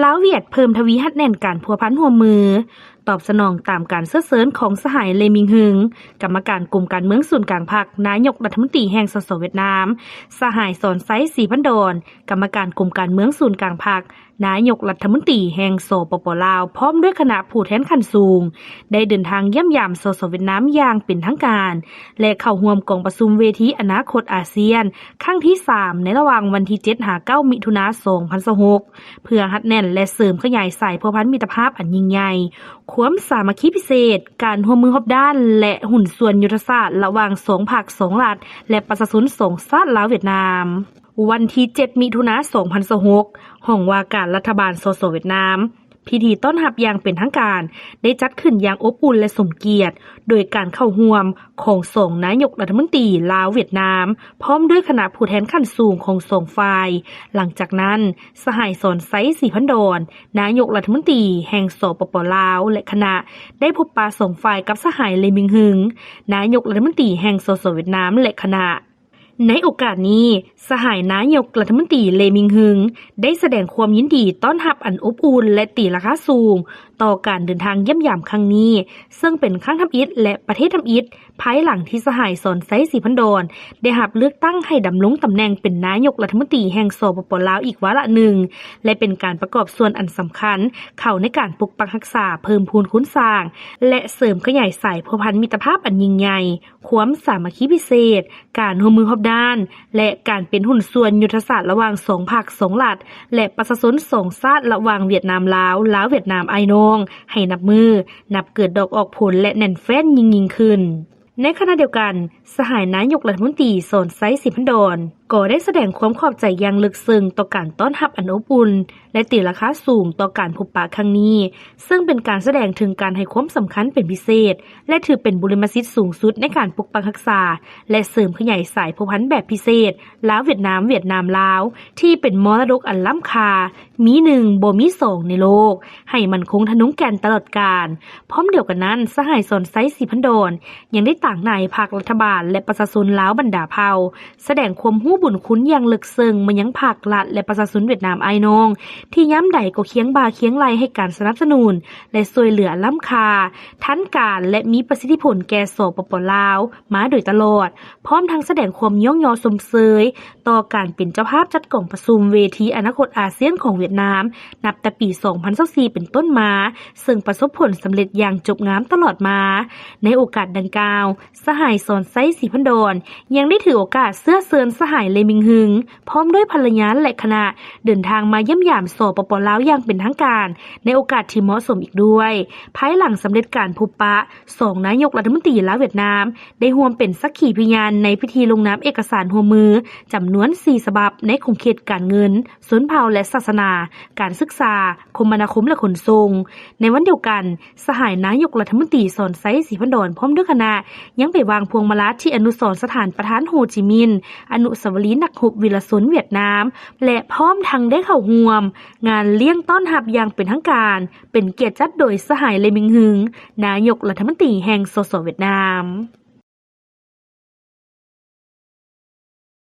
ລາວ-ຫວຽດ ເພີ່ມທະວີຮັດແໜ້ນການພົວພັນຮ່ວມມື. ຕອບສະໜອງຕາມການເຊື້ອເຊີນຂອງສະຫາຍ ເລມິງຮຶງ ກຳມະການກົມການເມືອງສູນກາງພັກ, ນາຍົກລັດຖະມົນຕີແຫ່ງ ສສ ຫວຽດນາມ, ສະຫາຍ ສອນໄຊ ສີພັນດອນ ກຳມະການກົມການເມືອງສູນກາງພັກ, ນາຍົກລັດຖະມົນຕີແຫ່ງ ສປປ ລາວ ພ້ອມດ້ວຍຄະນະຜູ້ແທນຂັ້ນສູງ ໄດ້ເດີນທາງຢ້ຽມຢາມ ສສ ຫວຽດນາມຢ່າງເປັນທາງການ ແລະ ເຂົ້າຮ່ວມກອງປະຊຸມເວທີອະນາຄົດອາຊຽນ ຄັ້ງທີສາມ ໃນລະຫວ່າງວັນທີເຈັດຫາເກົ້າ ມິຖຸນາ ສອງພັນຊາວຫົກ ເພື່ອຮັດແໜ້ນ ແລະ ເສີມຂະຫຍາຍສາຍພົວພັນມິດຕະພາບອັນຍິ່ງໃຫຍ່, ຄວາມສາມັກຄີພິເສດ, ການຮ່ວມມືຮອບດ້ານ ແລະ ຫຸ້ນສ່ວນຍຸດທະສາດລະຫວ່າງສອງພັກສອງລັດ ແລະ ປະຊາຊົນສອງຊາດລາວ-ຫວຽດນາມ. ວັນທີເຈັດ ມິຖຸນາ ສອງພັນຊາວຫົກ ຫ້ອງວ່າການລັດຖະບານ ສສ ຫວຽດນາມ, ພິທີຕ້ອນຮັບຢ່າງເປັນທາງການໄດ້ຈັດຂຶ້ນຢ່າງອົບອຸ່ນ ແລະ ສົມກຽດ ໂດຍການເຂົ້າຮ່ວມຂອງສອງນາຍົກລັດຖະມົນຕີລາວ-ຫວຽດນາມ ພ້ອມດ້ວຍຄະນະຜູ້ແທນຂັ້ນສູງຂອງສອງຝ່າຍ. ຫຼັງຈາກນັ້ນ, ສະຫາຍ ສອນໄຊ ສີພັນດອນ ນາຍົກລັດຖະມົນຕີແຫ່ງ ສປປ ລາວ ແລະ ຄະນະ ໄດ້ພົບປະສອງຝ່າຍກັບສະຫາຍ ເລມິງຮຶງ ນາຍົກລັດຖະມົນຕີແຫ່ງ ສສ ຫວຽດນາມ ແລະ ຄະນະ. ໃນໂອກາດນີ້, ສະຫາຍນາຍົກລັດຖະມົນຕີ ເລມິງຮຶງ ໄດ້ສະແດງຄວາມຍິນດີຕ້ອນຮັບອັນອົບອຸ່ນ ແລະ ຕີລາຄາສູງຕໍ່ການເດີນທາງຢ້ຽມຢາມຄັ້ງນີ້, ເຊິ່ງເປັນຄັ້ງທຳອິດ ແລະ ປະເທດທຳອິດ ພາຍຫຼັງທີ່ສະຫາຍ ສອນໄຊ ສີພັນດອນ ໄດ້ຮັບເລືອກຕັ້ງໃຫ້ດຳລົງຕຳແໜ່ງເປັນນາຍົກລັດຖະມົນຕີແຫ່ງ ສປປ ລາວ ອີກວາລະໜຶ່ງ ແລະ ເປັນການປະກອບສ່ວນອັນສຳຄັນເຂົ້າໃນການປົກປັກຮັກສາ, ເພີ່ມພູນຄູນສ້າງ ແລະ ເສີມຂະຫຍາຍສາຍພົວພັນມິດຕະພາບອັນຍິ່ງໃຫຍ່, ຄວາມສາມັກຄີພິເສດ, ການຮ່ວມມືຮອບດ້ານ ແລະ ການເປັນຫຸ້ນສ່ວນຍຸດທະສາດລະຫວ່າງສອງພັກສອງລັດ ແລະ ປະຊາຊົນສອງຊາດລະຫວ່າງຫວຽດນາມ-ລາວ, ລາວ-ຫວຽດນາມອ້າຍນ້ອງ ໃຫ້ນັບມື້ນັບເກີດດອກອອກຜົນ ແລະ ແໜ້ນແຟ້ນຍິ່ງໆຂຶ້ນ. ໃນຂະນະດຽວກັນ, ສະຫາຍນາຍົກລັດຖະມົນຕີ ສອນໄຊ ສີພັນດອນ ກໍໄດ້ສະແດງຄວາມຂອບໃຈຢ່າງເລິກເຊິ່ງຕໍ່ການຕ້ອນຮັບອັນອົບອຸ່ນ ແລະ ຕີລາຄາສູງຕໍ່ການພົບປະຄັ້ງນີ້, ເຊິ່ງເປັນການສະແດງເຖິງການໃຫ້ຄວາມສຳຄັນເປັນພິເສດ ແລະ ຖືເປັນບຸລິມະສິດສູງສຸດໃນການປົກປັກຮັກສາ ແລະ ເສີມຂະຫຍາຍສາຍພົວພັນແບບພິເສດ ລາວ-ຫວຽດນາມ, ຫວຽດນາມ-ລາວ ທີ່ເປັນມໍລະດົກອັນລ້ຳຄ່າ, ມີໜຶ່ງ ບໍ່ມີສອງໃນໂລກ, ໃຫ້ໝັ້ນຄົງທະນົງແກ່ນຕະຫຼອດການ. ພ້ອມດຽວກັນນັ້ນ, ສະຫາຍ ສອນໄຊ ສີພັນດອນ ຍັງໄດ້ຕາງໜ້າໃຫ້ພັກ, ລັດຖະບານ ແລະ ປະຊາຊົນລາວບັນດາເຜົ່າ ສະແດງຄວາມຮູ້ບຸນຄຸນຢ່າງເລິກເຊິ່ງມາຍັງພັກ, ລັດ ແລະ ປະຊາຊົນຫວຽດນາມອ້າຍນ້ອງ ທີ່ຍາມໃດກໍຄຽງບ່າຄຽງໄຫຼ່ໃຫ້ການສະໜັບສະໜູນ ແລະ ຊ່ວຍເຫຼືອລ້ຳຄ່າ, ທັນການ ແລະ ມີປະສິດທິຜົນແກ່ ສປປ ລາວ ມາໂດຍຕະຫຼອດ, ພ້ອມທັງສະແດງຄວາມຍ້ອງຍໍຊົມເຊີຍຕໍ່ການເປັນເຈົ້າພາບຈັດກອງປະຊຸມເວທີອະນາຄົດອາຊຽນຂອງຫວຽດນາມ ນັບແຕ່ປີສອງພັນຊາວສີ່ເປັນຕົ້ນມາ, ເຊິ່ງປະສົບຜົນສຳເລັດຢ່າງຈົບງາມຕະຫຼອດມາ. ໃນໂອກາດດັ່ງກ່າວ, ສະຫາຍ ສອນໄຊ ສີພັນດອນ ຍັງໄດ້ຖືໂອກາດເຊື້ອເຊີນສະຫາຍ ເລມິງຮຶງ ພ້ອມດ້ວຍພັນລະຍາ ແລະ ຄະນະ ເດີນທາງມາຢ້ຽມຢາມ ສປປ ລາວ ຢ່າງເປັນທາງການ ໃນໂອກາດທີ່ເໝາະສົມອີກດ້ວຍ, ພາຍຫຼັງສຳເລັດການພົບປະ ສອງນາຍົກລັດຖະມົນຕີລາວ-ຫວຽດນາມ ໄດ້ຮ່ວມເປັນສັກຂີພະຍານໃນພິທີລົງນາມເອກະສານຮ່ວມມືຈຳນວນສີ່ສະບັບ ໃນຂົງເຂດການເງິນ, ຊົນເຜົ່າ ແລະ ສາສະໜາ, ການສຶກສາ, ຄົມມະນາຄົມ ແລະ ຂົນສົ່ງ. ໃນວັນດຽວກັນ, ສະຫາຍນາຍົກລັດຖະມົນຕີ ສອນໄຊ ສີພັນດອນ ພ້ອມດ້ວຍຄະນະ ຍັງໄປວາງພວງມາລາທີ່ອະນຸສອນສະຖານປະທານໂຮຈິມິນ, ອະນຸສາວະລີນັກຮົບວິລະຊົນຫວຽດນາມ ແລະ ພ້ອມທັງໄດ້ເຂົ້າຮ່ວມງານລ້ຽງຕ້ອນຮັບຢ່າງເປັນທາງການ, ເປັນກຽດຈັດໂດຍສະຫາຍ ເລມິງຮຶງ ນາຍົກລັດຖະມົນຕີແຫ່ງ ສສ ຫວຽດນາມ.